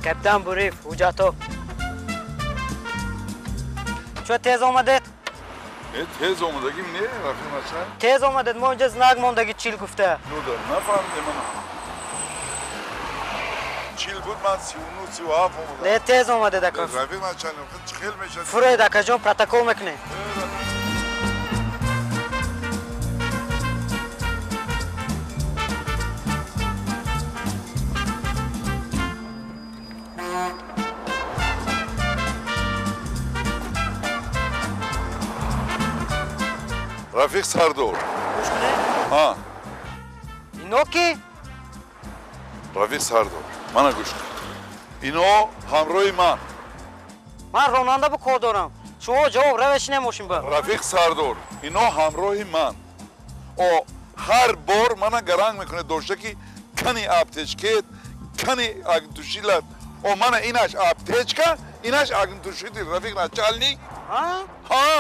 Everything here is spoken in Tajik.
Капитан Буриев, ҳуҷҷатҳо. Чо тез омадед? Э, тез омадагим не, рафиқ начальник. Тез омадед, мо инҷа знак мондагӣ 40 гуфта. Ну да, нафаҳмидем мана. 40 буд, ман 39, 37 омадам. Не, тез омадед, ака. Рафиқ начальник, чӣ хел мешавад? Фуроед, акаҷон, протокол мекунем. Рафиқ Сардор. Гӯш кунед. Ҳа. Ино ки? Рафиқ Сардор. Мана гӯш кун. Ино ҳамроҳи ман. Ман ронанда бу кор дорам. Шумо ҷавоб равешинем мошин ба. Рафиқ Сардор, ино ҳамроҳи ман. О ҳар бор мана гаранг мекунад дошта ки кани аптечкет, кани огнетушителат. О мана инаш аптечка, инаш огнетушитель, рафиқ начальник. Ҳа? Ҳа.